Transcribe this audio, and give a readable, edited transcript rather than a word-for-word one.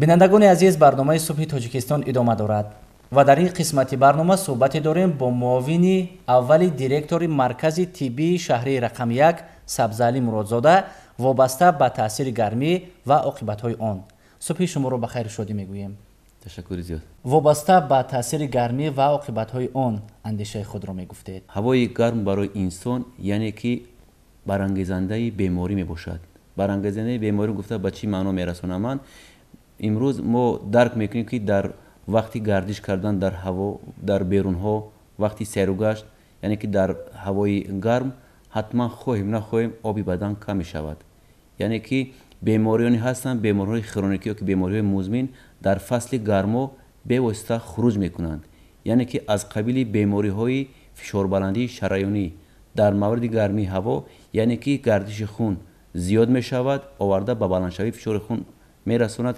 Бинандагони азиз, барномаи «Субҳи Тоҷикистон» идома дорад ва дар ин қисмати барнома суҳбате дорем бо муовини аввали директори Маркази тиббии шаҳрии рақами 1 Сабзалӣ Муродзода вобаста ба таъсири гармӣ ва оқибатҳои он. Субҳи шуморо ба хайру шодӣ мегӯем. Ташаккури зиёд. Вобаста ба таъсири гармӣ ва оқибатҳои он андешаи худро мегуфтед. Ҳавои гарм барои инсон, яъне ки барангезандаи беморӣ мебошад. Барангезандаи беморӣ гуфта, ба чӣ маъно мерасонам ман? Имрӯз мо дарк мекунем, ки дар вақти гардиш кардан дар ҳаво, дар берунҳо, вақти сайругашт, яъне ки дар ҳавои гарм, ҳатман, хоҳем нахоҳем, оби бадан кам мешавад. Яъне ки бемориёне ҳастанд, бемориҳои хроникӣ ё ки бемориҳои музмин дар фасли гармо бевосита хуруҷ мекунанд, яъне ки аз қабили бемориҳои фишорбаландии шараёнӣ. Дар мавриди гармии ҳаво, яъне ки гардиши хун зиёд мешавад, оварда ба баландшавии фишори хун мерасонад.